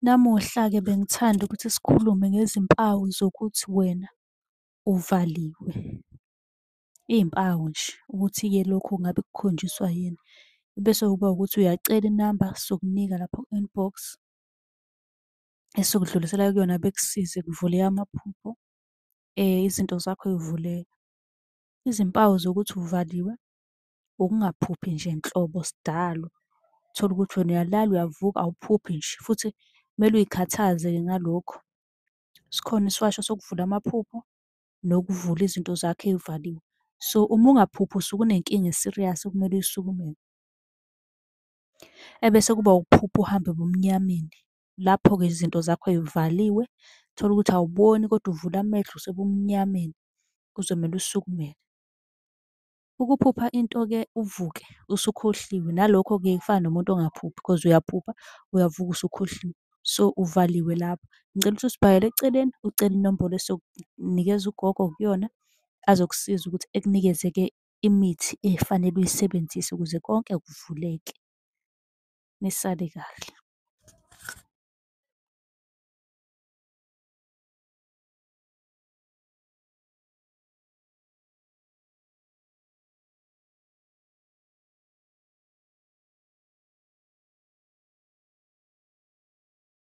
Namuhla-ke bengithanda ukuthi sikhulume ngezimpawu zokuthi wena uvaliwe. Iy'mpawu nje ukuthi-ke lokhu ngabe kukhonjiswa yini. Ebese kuba ukuthi uyacela inamba, sizokunika lapha ku-inbox, esizokudlulisela kuyona bekusize kuvuleke amaphupho, izinto zakho y'vuleke. Izimpawu zokuthi uvaliwe, ukungaphuphi nje nhlobo sidalo. Uthole ukuthi wena uyalala uyavuka awuphuphi nje, futhi kumele uy'khathaze-ke ngalokho. Sikhona isiwasho sokuvula amaphupho, nokuvula izinto zakho ey'valiwe. So, uma ungaphuphi usuke unenkinga e-serious okumele uyisukumele. Ebese kuba ukuphupha uhamba ebumnyameni. Lapho-ke izinto zakho y'valiwe, uthole ukuthi awuboni kodwa uvula amehlo usebumnyameni, kuzomele usukumele. Ukuphupha into-ke uvuke usukhohliwe, nalokho-ke kufana nomuntu ongaphuphi because uyaphupha, uyavuka usukhohliwe. So, uvaliwe lapho. Ngicela ukuthi usibhalele eceleni, ucele inombolo esizokunikeza ugogo kuyona, azokusiza ukuthi ekunikeze-ke imithi efanele uyisebenzise ukuze konke kuvuleke. Nisale kahle.